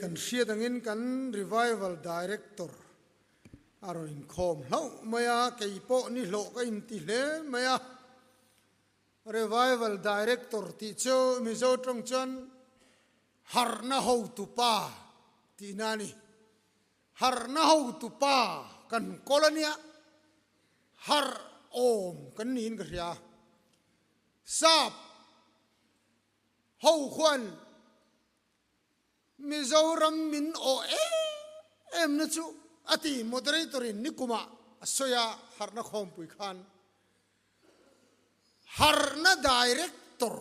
kan hriat angin kan Revival Director a rawn inkhawm hlauh mai a, kei pawh ni hlawh ka inti hle mai a. Revival Director tih chu Mizo tawng chuan harhna hotupa tihna a ni. Harhna hotupa kan kawl a nia, harh awm kan niin ka hria. Sap ho khuan Mizoram min awh em em na chu a ti moderator in nikumah a sawi a harhna khawmpui khan harhna director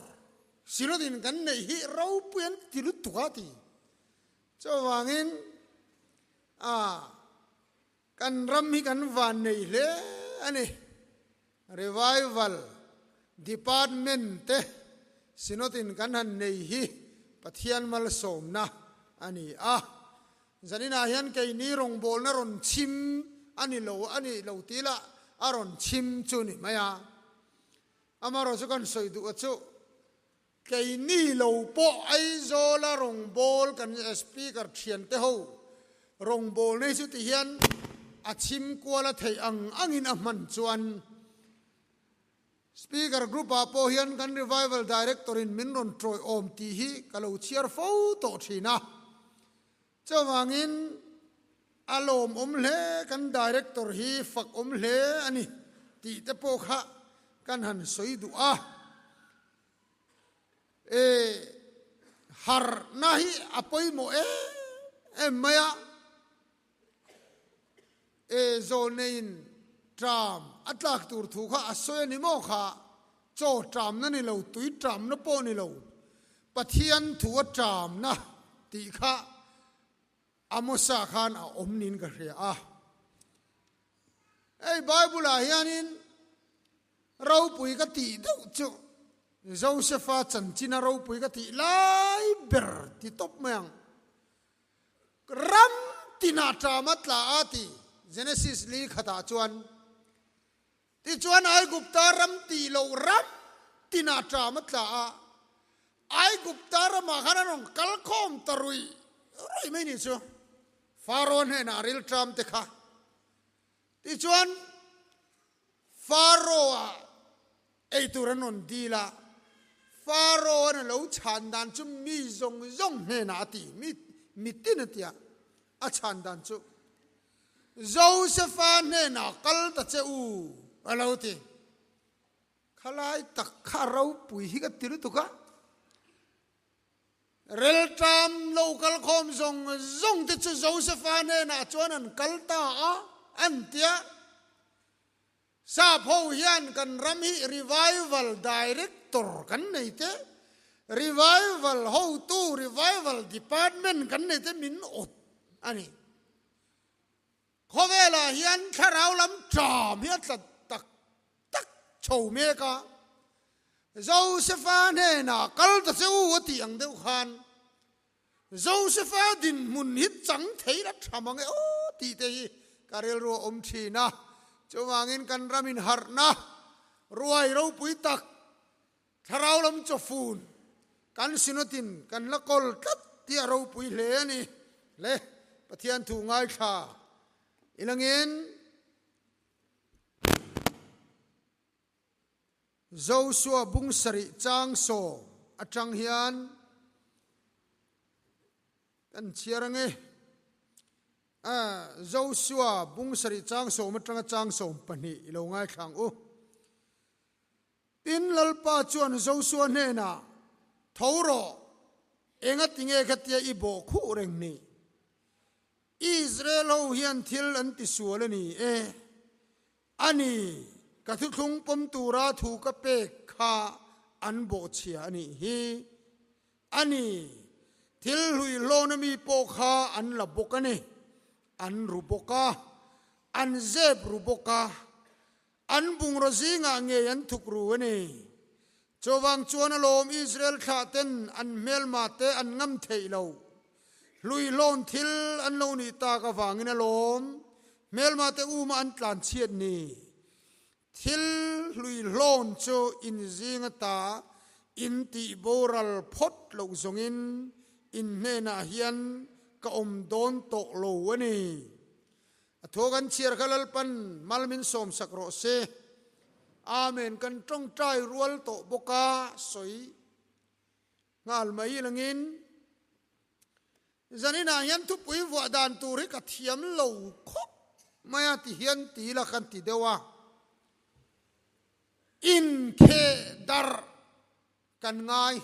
Synod in kan neih hi ropui an ti lutuk a ti. Chuvangin a Kan ram hi kan van nei hle a ni. Revival Department te Synod in kan han nei hi Pathian malsawmna a ni a. Zaninah hian keini rawngbawlna rawn chhim a ni lo a nih lo tih lah a rawn chhim chu ni mai a. Amaherawhchu kan sawi duh a chu Keini lo pawh Aizawla rawngbâwl kan Speaker thiante ho rawngbâwl nei chu ti hian a chhim kual a theih ang angin a hman chuan Speaker group ah pawh hian kan Revival Director in min rawn ṭawiawm tih hi ka lo chhiar fo tawh ṭhin a. Chuvangin a lawmawm hle kan Director hi fakawm hle a ni tih te pawh kha kan han sawi duh a. E harhna hi a pawimawh em em mai a, e zawlneiin tram a tlak tur thu kha a sawi a ni maw kha, chaw tramna ni lo, tui tramna pawh ni lo, Pathian thu a tramna tih kha Amosa khan a awm niin ka hria a. Hei Bible-ah hianin Ropui ka tih deuh chu Josefa chanchina ropui ka tih lai ber ti tawp mai ang. Ram tinah ṭam a tla a ti Genesis li khatah chuan. Tichuan Aigupta ram tih loh ram tinah ṭam a tla a, Aigupta ramah khan a rawn kal khawm ta ruih ruih mai ni chu. Faraw hnenah rilṭam te kha. Tichuan Pharaoh-a ei tur an rawn dil a, Pharaoh-an a lo chhan dan chu mi zawng zawng hnenah a ti, mi mitin a ti a, a chhan dan chu, Josefa hnenah kal ta che u, a lo ti. Khalai tak kha ropui hi ka ti lutuk a. Relṭam lo kalkhawm zawng zawng te chu Josefa hnenah chuan an kal ta a, an ti a. Sap ho hian kan ram hi Revival Director kan nei te, Revival hotu, Revival Department kan nei te min awt a ni. Khawvelah hian thlarau lam ṭam hi a tla tak tak chho mek a, Josefa hnenah kal ta che u a tih ang deuh khan Josefa dinhmun hi chang thei la ṭha mang e aw tih te hi ka rilru a awm ṭhin a. Chuvangin kan ram inharhna ruai ropui tak thlarau lam chawfun kan Synod-in kan la kawl tlat tih a ropui hle a ni. Le Pathian thu ngaithla ilangin. Joshua bung sarih chang sawm atang hian kan chhiar ange. Joshua bung sarih chang sawm atanga chang 12 i lo ngaithla ang u. Tin, Lalpa chuan Joshua hnenah, Tho rawh, engatinge khatia i bawh khuh reng ni? Israel ho hian thil an ti sual a ni e. A ni, ka thuthlung pawm tura thu ka pek kha an bawhchhia a nih hi. A ni, thil hluihlawna mi pawh kha an la bawk a ni. An ru bawk a, an zep ru bawk a, an bungraw zingah ngei an thuk ru a ni. Chuvang chuan alawm Israel thlah ten an hmelma te an ngam theih lo. Hluihlawn thil an lo nih tak avangin alawm hmelma te uma an tlan chhiat ni. Thil hluihlawn chu in zing ata in tih boral phawt loh zawngin in hnenah hian ka awm dawn tawh lo a ni. A thaw kan chhiar kha Lalpan mal min sawm sak rawh se. Amen kan tawngtai rual tawh bawk a sawi nghal mai langin zaninah hian thupui vuah dan tur hi ka thiam lo khawp mai a ti hian ti ila kan ti deuh a. Inkheh darh kan ngai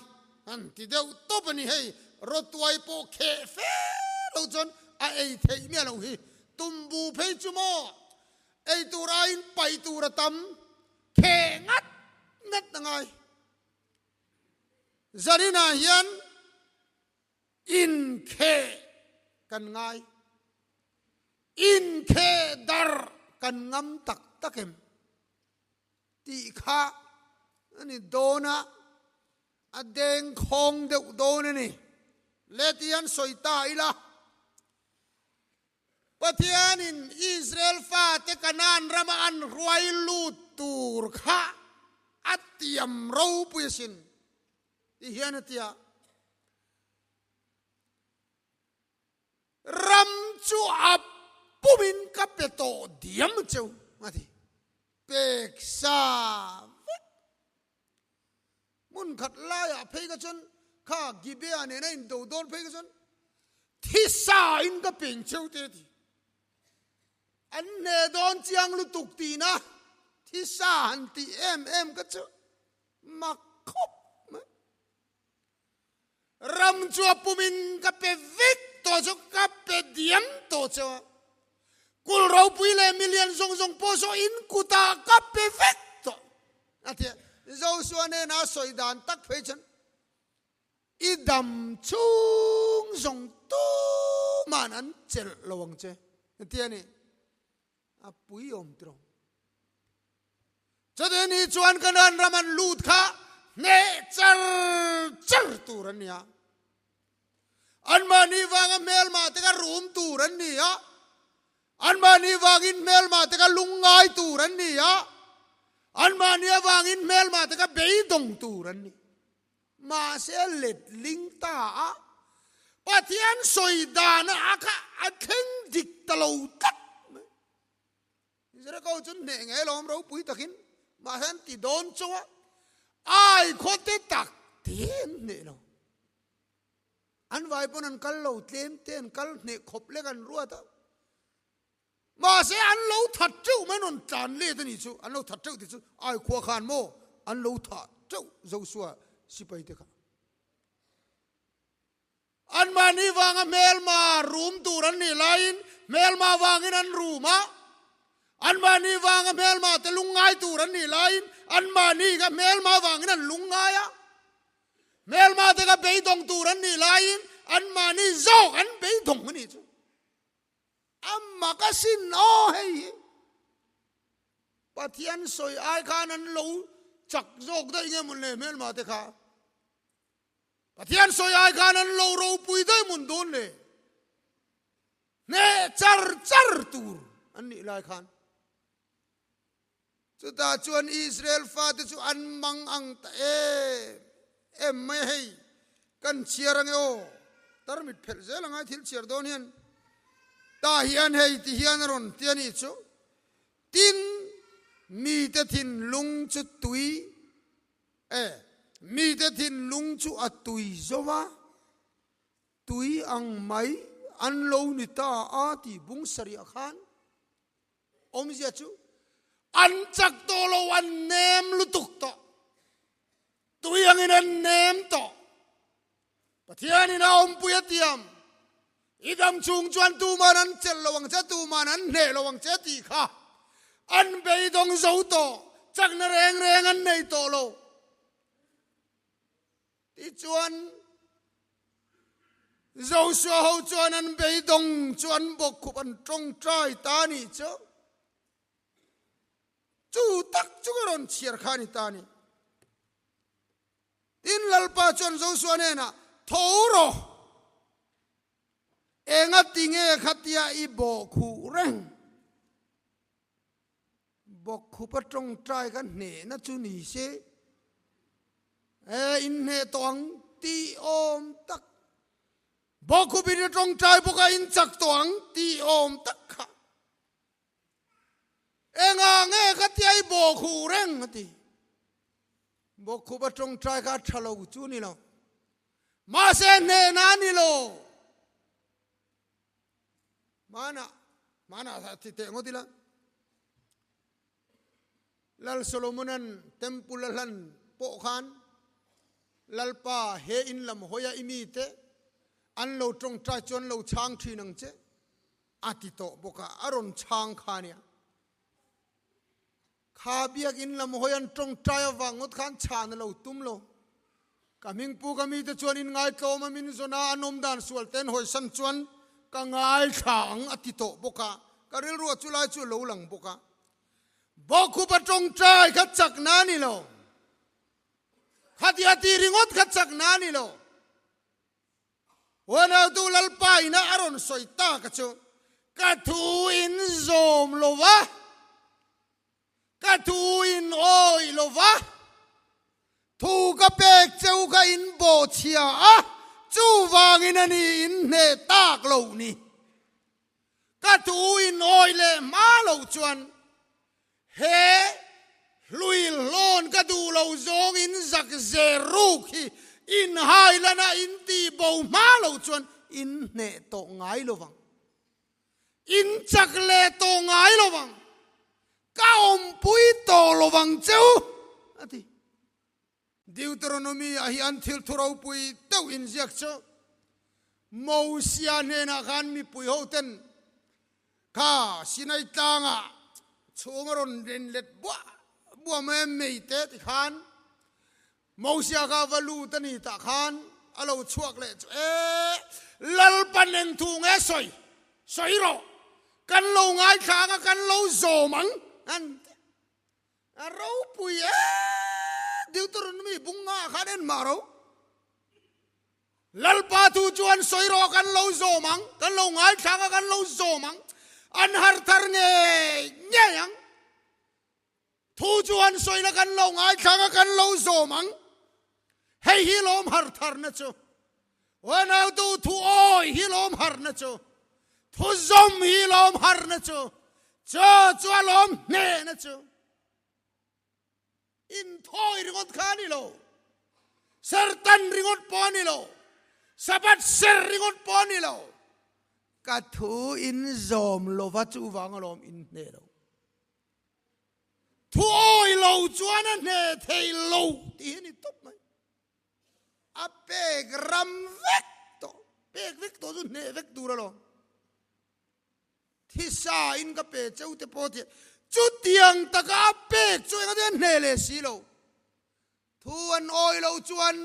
han ti deuh tawp a ni hei, rawtuai pawh kheh fe lo chuan a ei theih miah loh hi, tumbu phei chu maw ei tur aiin paih tur a tam, kheh ngat ngat a ngai. Zaninah hian inkheh kan ngai, inkheh darh kan ngam tak tak em? Tih kha a ni dawn a, a deng khawng deuh dawn a ni. Le ti hian sawi ta ila, Pathianin Israel fate Kanaan rama an hruai lut tur kha a tiam ropui asin ti hian a ti a. Ram chu a pumin ka pe tawh diam cheu a ti. Pek sa vek. Hmun khat laiah phei ka chuan kha Gibeah nena indo dawn phei ka chuan thisa in ka peng cheu te a ti. An hne dawn chiang lutuk tihna thisa han tih em em ka chu mak khawp mai. Ram chu a pumin ka pe vek tawh chu ka pe diam tawh cheu a. Kul ropui leh milian zawng zawng pawh saw in kutah ka pe vek tawh a ti a. Joshua hnena a sawi dan tak phei chuan i dam chhung zawng tuman an chelh lo ang che a ti a ni. A pui awm tiraw. Chutih ni chuan Kanaan ram an lut kha hneh char char tur an ni a. Anmahni vanga hmelmah te kha rum tur an ni a. Anmahni vangin hmelmah te kha lungngai tur an ni a. Anmahni avangin hmelmah te kha beidawng tur an ni. Mahse letling ta a, Pathian sawi dana a kha a thleng dik ta lo tlat mai. Jericho chu hneh ngei lawm ropui takin mahse an ti dawn chauh a, ai khaw te tak te an hneh lo. An vai pawn an kal lo tlem te an kal hneh khawp lek an ruat a. Mahse an lo that teuh mai an rawn tlan let a nih chu, an lo that teuh tih chu ai khua khan maw an lo thah teuh Joshua sipai te kha. Anmahni vanga hmelma rum tur an nih laiin hmelma vangin an rum a, anmahni vanga hmelma te lungngai tur an nih laiin anmahni kha hmelma vangin an lungngai a, hmelma te kha beidawng tur an nih laiin anmahni zawk an beidawng a nih chu. A mak asin aw hei hi. Pathian sawi ai khan an lo chak zawk daih nge mawn le hmelma te kha. Pathian sawi ai khan an lo ropui daih mun dawn le hneh char char tur an nih lai khan chutah chuan Israel fate chu an mang ang ta em em mai hei kan chhiar ange aw tarmit phelh zel angai thil chhiar dawn hian tah hian hei ti hian a rawn ti a nih chu tin mite thinlung chu tui E, mite thinlung chu a tui zo a, tui ang mai an lo ni ta a ti bung sarih khan awmzia chu an chak tawh lo, an nem lutuk tawh, tui angin an nem tawh. Pathianin a awmpui a tiam, i dam chhung chuan tuman an chelh lo ang che, tuman an hneh lo ang che tih kha an beidawng zo tawh, chakna reng reng an nei tawh lo. Tichuan, Joshua ho chuan an beidawng chu an bawkkhup an tawngtai ta a nih chu. Chu tak chu ka rawn chhiar kha a ni ta a ni. Tin, Lalpa chuan Joshua hnenah, Tho rawh! Enga tinge khatia i bawhkhuh reng? Bawkkhup a tawngtai kha hnehna chu ni se, e, inhneh tawh ang tih awm tak. Bawkhupin a tawngtai bawk a, in chak tawh ang tih awm tak kha. Engah nge ka tia i bawkhuh reng a ti. Bawkhup a tawngtai kha a tha lo chu ni lo. Mahse hnehna a ni lo. Hmanah, hmanah ti teh ngawt ila. Lal Solomonan temple a hlan pawh khan Lalpa he in lam hawia i mite an lo tawngtai chuan lo chhang thin ang che a ti tawh bawk a, a rawn chhang kha nia. Kha biakin lam hawi an tawngtai avang ngawt khan chhan a lo tum lo. Ka hmingpu ka mite chuan in ngaitlawm a min zawn a, an awm dan sual ten hawisan chuan ka ngaithla ang a ti tawh bawk a, ka rilruah chu lai chu a lo lang bawk a. Bawkhupa tawngtai kha chakna a ni lo. Khatia ti ringawt kha chakna a ni lo. Huanautu Lalpa ina a rawn sawi tak a chu, Ka thu in zawm lo va, ka thu in awih lo va, thu ka pek cheu kha in bawhchhia a, chuvangin a ni in hneh tak lo ni. Ka thu in awih leh hma lo chuan he hlui hlawn ka duh lo zawng in zak zer ruk hi in hai lana in tih bo hma lo chuan in hneh tawh ngai lo vang. In chak leh tawh ngai lo vang. Ka awmpui tawh lo vang cheu a ti. Deuteronomy ah hian thil thu ropui deuh inziak chu Mosia hnenah khan mipui ho ten kha Sinai tlangah chhung a rawn ren let buah buah mai a mei te ti khan Mosia kha va lut a ni tah khan a lo chhuak leh chu e Lalpan eng thu nge sawi sawi rawh kan lo ngaithla ang a kan lo zawm ang an ti. A ropui e! Deuteronomy bung nga ah khan en mah ro. Lalpa thu chuan sawi rawh kan lo zawm ang, kan lo ngaithlang a kan lo zawm ang, an har thar ngei ngei ang. Thu chuan sawi la kan lo ngaithlang a kan lo zawm ang. Hei hi lawm har tharna chu. Uanautu thu awi hi lawm harna chu. Thu zawm hi lawm harna chu. Chaw chu a lawm hnehna chu. Inthawi ringawt kha a ni lo. Sertan ringawt pawh a ni lo. Sabbath ser ringawt pawh a ni lo. Ka thu in zawm lova chuvang alawm in hneh lo. Thu awi lo chuan a hneh thei lo tih hi a ni tawp mai. A pek ram vek tawh, pek vek tawh chu hneh vek tur alawm. Thisa in ka pe cheu te pawh tih chutiang taka a pek chu enga te hneh leh si lo. Thu an awi lo chuan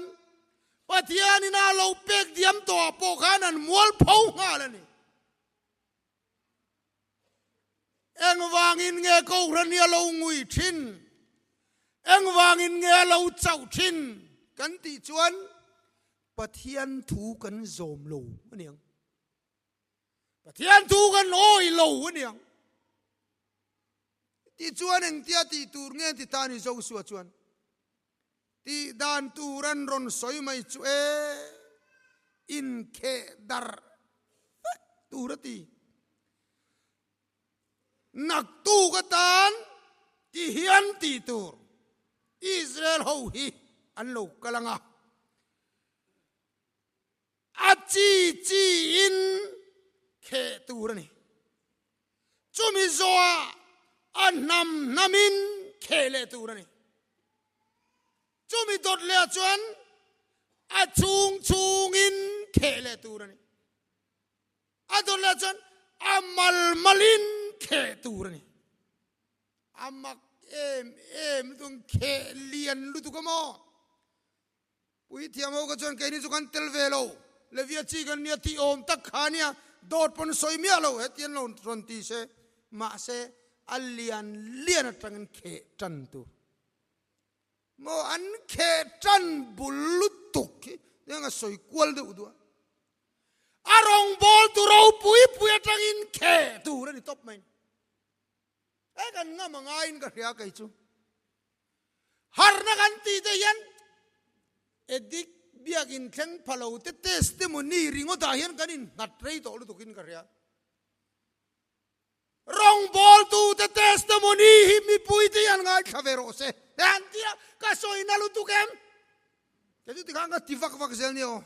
Pathian in a lo pek diam tawh ah pawh khan an mual pho nghal a ni. Engvangin nge Kohhran hi a lo ngui thin? Engvangin nge a lo chauh thin? Kan tih chuan Pathian thu kan zawm lo a niang. Pathian thu kan awi lo a niang. Tichuan engtia tih tur nge ti ta ni Joshua chuan tih dan tur an rawn sawi mai chu e, inkheh darh vek tur a ti. Naktuk atan ti hian tih tur Israel ho hi an lo kal ang a. A chi chi in kheh tur a ni. Chumi zawhah a hnam hnam in kheh leh tur a ni. Chumi dawt leh ah chuan a chhung chhung in kheh leh tur a ni. A dawt leh ah chuan a mal mal in kheh tur a ni. A mak em em lutuk ang kheh lian lutuk a maw? Puithiam ho kha chuan keini chu kan tel ve lo, Levia chi kan nia tih awm tak kha ania, dawt pawn sawi miah lo hetiang lo rawn ti se, mahse a lian lian atangin kheh tan tur maw an kheh tan bul lutuk hi tiang a sawi kual deuh duh a, a rawngbawl tu ropui pui atangin kheh tur a ni tawp mai. He kan ngam a ngaiin ka hria kei chu. Harna kan tih te hian addict Biakin thleng pha lo te testimony ringawtah hian kan innghat rei tawh lutukin ka hria. Rawngbawltute testimony hi mipuite hian ngaithla ve rawh se. An ti a, ka sawi na lutuk em? Kei chu tikhan ka ti vak vak zel nia aw.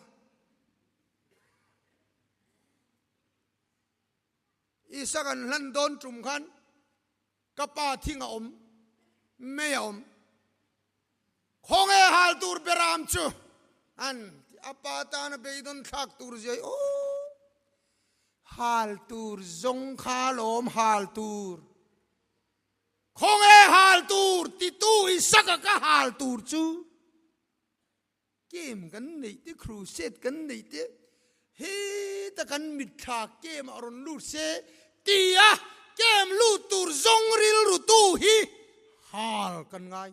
Isa kan hlan dawn tum khan ka pa thing a awm, mei a awm. Khawnge hal tur beram chu an ti a pa tana beidawn thlak tur zia hi aw hal tur zawng kha lawm hal tur khawnge hal tur titu Isaka ka hal tur chu Kem kan neih te crusade kan neih te heta kan mitthla kem ah rawn lut se tia kem lut tur zawng rilru tu hi hal kan ngai.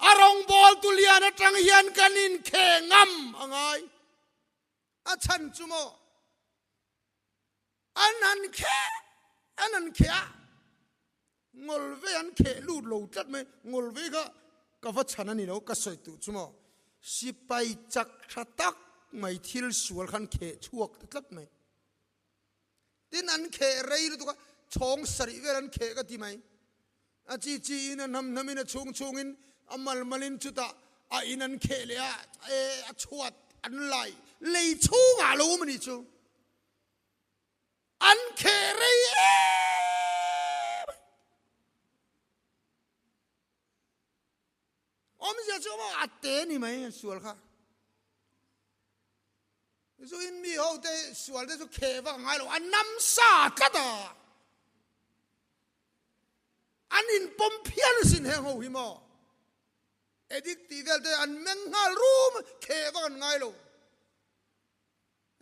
A rawngbawltu lian atang hian kan inkheh ngam a ngai. A chhan chu maw an han kheh an han kheh a Ngawl ve an kheh lut lo tlat mai, ngawl ve kha ka va chhan a ni lo, ka sawi tuh chu maw? Sipai chak tha tak mai thil sual khan kheh chhuak ta tlat mai. Tin an kheh rei lutuk a, chhawng sarih vel an kheh ka ti mai. A chi chi in a hnam hnam in a chhung chhung in a mal mal in chutah a in an kheh leh a, e a chhuat an lai lei chhungah lo awm a nih chu. An kheh rei em a. Awmzia chu maw a te ni mai an sual kha. Zu in mi ho te sual te chu kheh vak a ngai lo, a nam sa tlat a. An inpawm phian asin heng ho hi maw. Addict tih vel te an meng nghal rum a, kheh vak an ngai lo.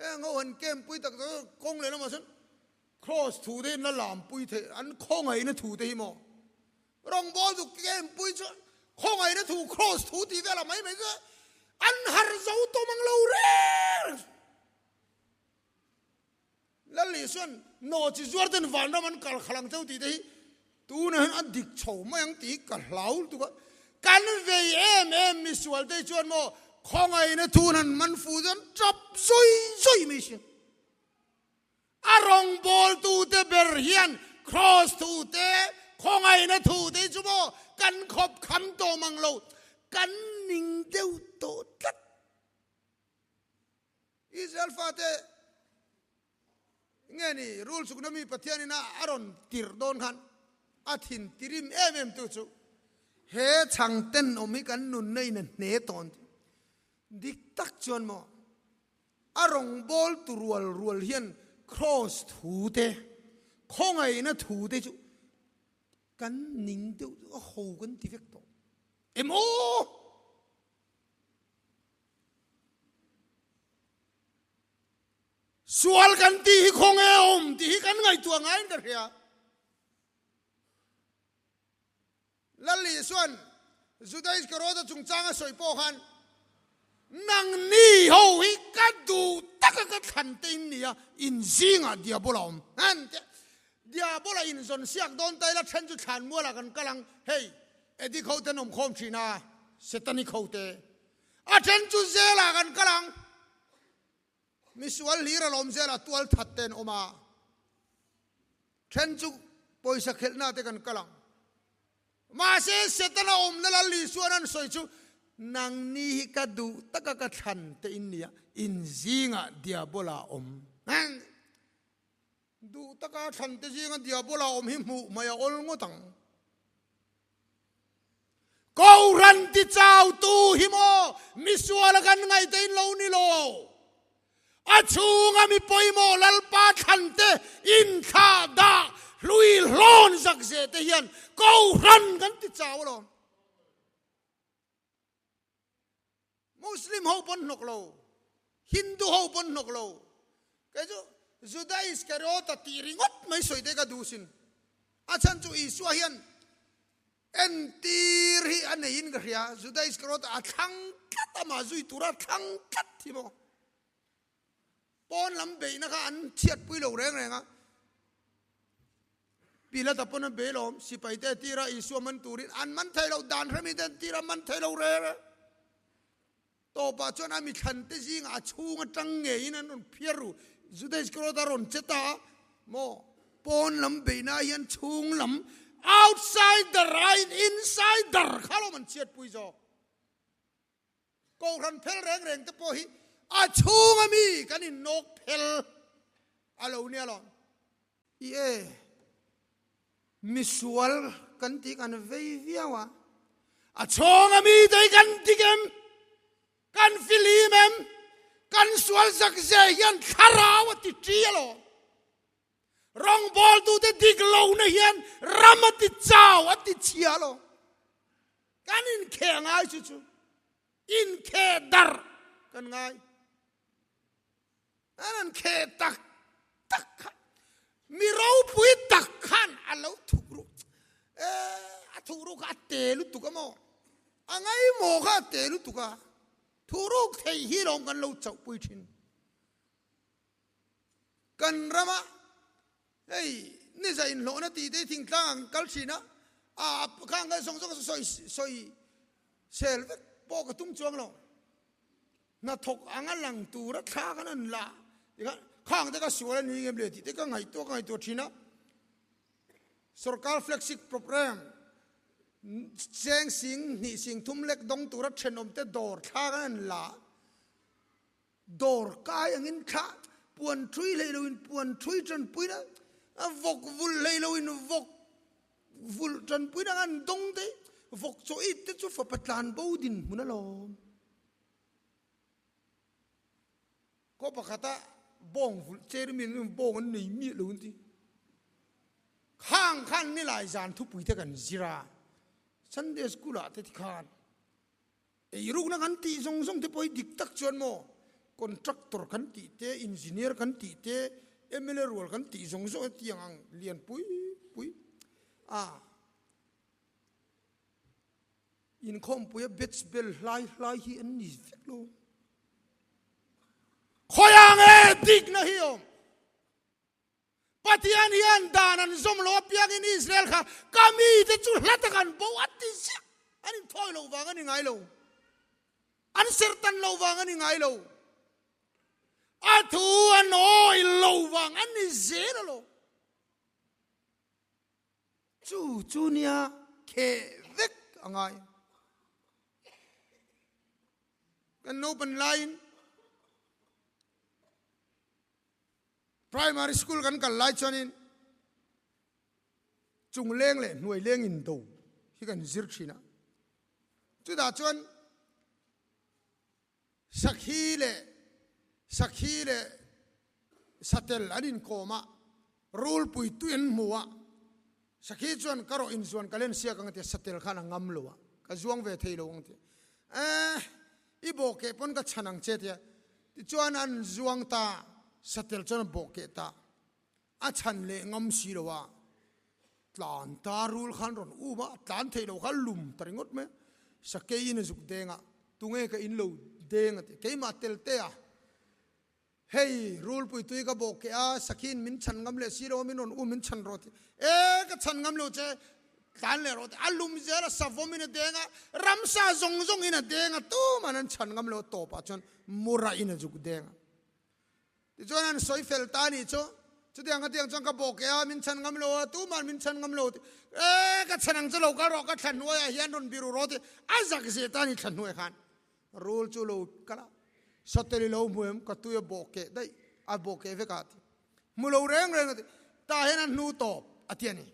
Heng ho han camp pui tak tak kawng leh lamah sawn cross thu te hi an la lam pui theih an khawngaihna thu te hi maw rawngbawl duk camp pui chuan khawngaihna thu cross thu tih velah mai mai chu an har zo tawm ang lo reng reng Lal Isuan nawhchi zuar ten vanram an kal khalh ang cheu tih te hi tunah hian a dik chho mai ang tih hi ka hlau lutuk a, kan vei em em misual te chuan maw khawngaihna thun han man fu chuan tap zui zui mai si. A rawngbawltu te ber hian Kraws thu te, khawngaihna thu te chu maw kan khawp kham tawh mang lo, kan ning deuh tawh tlat. Israel fate nge ni rul chukna mi Pathian ina a rawn tirh dawn khan a thin tirim em em tu chu he chhang ten awm hi kan nunna in a hne tawn chu dik tak chuan maw a rawngbâwl tu rual rual hian kraws thu te khawngaihna thu te chu kan ning deuh a ho kan ti vek tawh em aw. Sual kan tih hi khaw nge awm tih hi kan ngaihtuah ngaiin ka hria. Lal Isuan Juda Iskariota chungchanga sawi pawh khan nangni ho hi ka duh taka ka thlan te in nia, in zingah diabola awm. An ti a, diabola inzawn siak dawn ta ila then chu thlan mualah kan kal ang, hei Edik ho ten awm khawm thin a, Setanik ho te. A then chu zelah kan kal ang. Misual hlir a lawm zelah tual that te an awm a. Then chu pawisa khelhna te kan kal ang. Mahse Setana awmna Lal Isuan an sawi chu nangni hi ka duh taka ka thlan te in nia, in zingah diabola awm. Duh taka thlan te zinga diabola awm hi hmuh mai a awl ngawt ang. Kohhran ti chautu hi maw misuala kan ngaihte in lo ni lo. A chhunga mi pawimawh Lalpa thlan te inthlah dah hlui hlawn zak ze te hian Kohhran kan ti chau alawm. Muslim ho pawn hnawk lo, Hindu ho pawn hnawk lo, kei chu Juda Iskariota tih ringawt mai sawi te ka duh sin. A chhan chu Isua hian entir hi a neiin ka hria, Juda Iskariota a thlang tlat amah zui tura thlang tlat hi maw. Pawn lam beihna kha an chhiatpui lo reng reng a. Pilata pawn a bei lawm, sipaite a tir a, Isua man turin an man thei lo, dan hremi te an tir a, man thei lo reng reng. Tawpah chuan a mithlante zingah a chhung atang ngeiin an rawn phiar ru. Juda Iskariot a rawn che ta a, maw? Pawn lam beihna hian chhung lam outsider aiin insider kha lawm an chhiatpui zawk. Kohhran phel reng reng te pawh hi a chhung ami kan innawk phel a lo nia lawm. I e, misual kan tih kan vei viau a, a chhawng ami te hi kan dik em? Kan filim em? Kan sual zak ze hian thlarau a ti ṭi alawm. Rawngbawltute dik lohna hian ram a ti chau, a ti chhia alawm. Kan inkheh ngai chu chu, inkheh darh kan ngai. An an kheh tak tak kha mi ropui tak khan a lo thuk ru e a thuk ru kha a te lutuk a maw a ngaimawh kha a te lutuk a thuruk thei hi lawm kan lo chauh pui thin kan rama hei ni za inhlawhna tih te thingtlang ang kal thin a a khang kan zawng zawng sawi sawi sel vek pawh ka tum chuang lo Hnathawk anga lang tura thla kan an la tikhan khang te ka sual a ni ngem le tih te ka ngaihtuah ka ngaihtuah thin a. Sorkar flagship program cheng sing hnih sing thum lek dawng tura thenawm te dawr thla kan an la dawr kai angin thla puan thui hlei loin puan thui tanpuina a vawk vul hlei loin vawk vulh tanpuina an dawng te vawk chaw it te chu fapa tlan bo dinhmun alawm. Khaw pakhata bawng vulh chairman in bawng an nei miah lo an ti. Khang khan nilai zan thupui te kan zir a, Sunday school ah te ti khan eirukna kan tih zawng zawng te pawh hi dik tak chuan maw contractor kan tih te, engineer kan tih te, mla rual kan tih zawng zawng te tiang ang lian pui pui a. Inkhawmpuia batch bell hlai hlai hi an ni vek lo. Khawiah nge dikna hi awm? Pathian hian dan an zawm lo apiangin Israel kha ka mite chu hla tak an bo a ti ziah. An inthawi loh vang a ni ngai lo. An serhtan loh vang a ni ngai lo. A thu an awi lo vang a ni zel alawm. Chu chu nia kheh vek a ngai. Kan naupan laiin primary school kan kal lai chuanin chung leng leh hnuai leng in do hi kan zir thin a. Chutah chuan Sakhi leh sakhi leh satel an inkawm a, rulpui tui an hmu a, sakhi chuan ka rawh inzuan ka len siak ang a ti a, satel khan a ngam lo a, ka zuang ve thei lo ang a ti a, eh i bawhkeh pawn ka chhan ang che a ti a, tichuan an zuang ta, satel chuan a bawhkeh ta, a chhan leh ngam si lo a, tlan ta rul khan rawn um a, tlan theih loh kha lum ta ringawt mai a, sakei in a zuk deng a, tunge ka in lo deng a ti, keimah tel te a, hei rulpui tui ka bawh keh a, sakhiin min chhan ngam leh si lo a, min rawn um min chhan rawh a ti, e ka chhan ngam lo che, tlan leh rawh a ti, a lum zel a, savawm in a deng a, ramsa zawng zawng in a deng a, tuman an chhan ngam lo a, tawpah chuan mura in a zuk deng a. Tichuan an sawi fel ta anih chu, chutiang ka tiang chuan ka bawh keh a, min chhan ngam lo a, tuman min chhan ngam lo ti, e ka chhan ang chu lo kal rawh, ka thla hnuaiah hian rawn biru rawh ti, a zak zeh ta a ni thla hnuai khan. Rul chu lo kal a, satel i lo hmu em, ka tui a bawh keh daih, a bawh keh vek a ti, hmu lo reng reng a ti, tah hian a hnu tawp a ti a ni.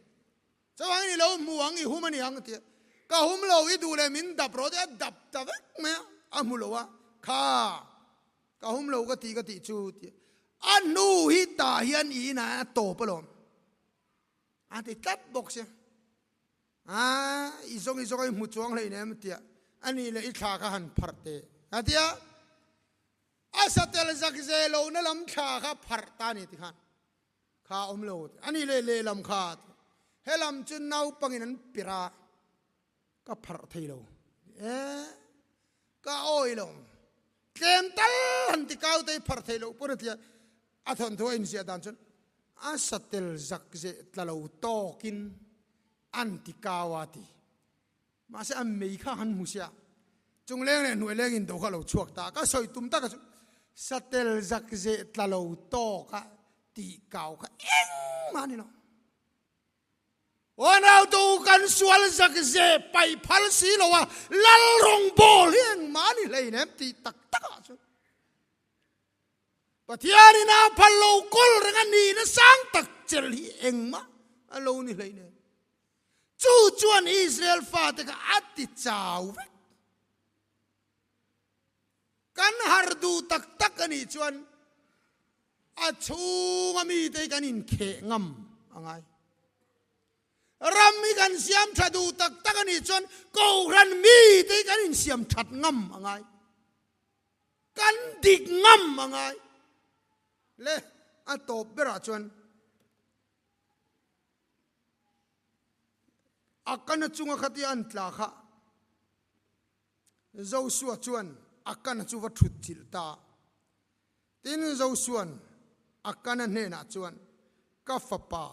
Chuvangin i lo hmu ang, i hum a ni ang a ti a, ka hum lo, i duh leh min dap rawh ti a, dap ta vek mai a, a hmu lo a, kha. Ka hum lo ka ti ka tih chu ti a hnu hi tah hian i inah a tawp alawm a ti tlat bawk sia a i zawng i zawng a i hmu chuang hlei nem tia a nih leh i thla kha han pharh teh a tia a satel zak ze lo na lam thla kha pharh ta ni ti khan kha awm lo a nih leh lehlam kha helam chu naupangin an pir a Ka pharh thei lo e, ka awi lo. Tlem tal han ti kau te i pharh thei loh pawn a ti a, a thawnthu a inziah dan chuan a satel zak zeh tla lo tawkin an ti kau a ti. Mahse a mei kha han hmu sia. Chungleng leh hnuaileng in do kha a lo chhuak ta. Ka sawi tum taka chu satel zak zeh tla lo tawk a tih kau kha engmah a ni lo. Aw nautu kan sual zak zeh paih phal si lo a, lal rawngbawl hi engmah a ni hleinem tih tak tak ah chuan Pathian in a phal lo kawl reng a nihna sang tak chelh hi engmah a lo ni hleinem. Chu chuan Israel fate kha a ti chau vek. Kan har duh tak tak a nih chuan a chhunga mite hi kan inkheh ngam a ngai. Ram hi kan siam tha duh tak tak a nih chuan Kohhran mite hi kan insiam that ngam a ngai. Kan dik ngam a ngai. Le a tawp berah chuan A kana chunga khatia an tla kha Joshua chuan a kana chu va thut chilh ta. Tin, Joshua'n a kana hnenah chuan, Ka fapa,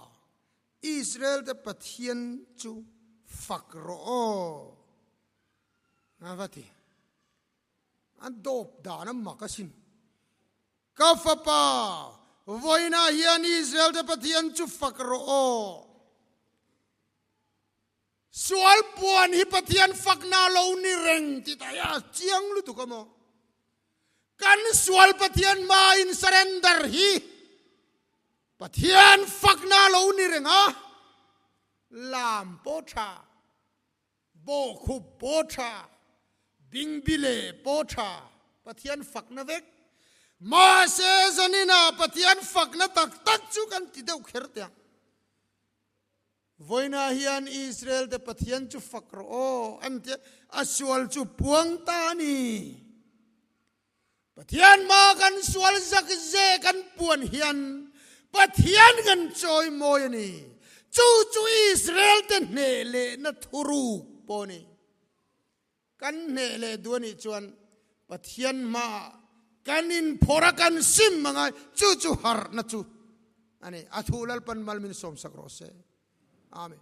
Israel-te Pathian chu fak rawh aw, a va ti. A dawp dan a mak asin. Ka fapa, vawiinah hian Israel-te Pathian chu fak rawh aw. Sual puan hi Pathian fakna lo ni reng ti ta hi a chiang lutuk a maw? Kan sual Pathian hmain surrender hi Pathian fakna lo ni reng a, lam pawh tha, bawhkhup pawh tha, bingbile pawh tha, Pathian fakna vek. Mahse zaninah Pathian fakna tak tak chu kan ti deuh kher teh ang. Vawiinah hian Israel-te Pathian chu fak rawh aw, an ti a, a sual chu puang ta a ni. Pathian hmaa kan sual zak ze kan puan hian Pathian kan chawimawi a ni. Chu chu Israel-te hneh lehna thuruk pawh a ni. Kan hneh leh duh a nih chuan Pathian hmaah kan inphawrh a, kan sim a ngai. Chu chu harhna chu a ni. A thu Lalpan mal min sawmsak rawh se. Amen.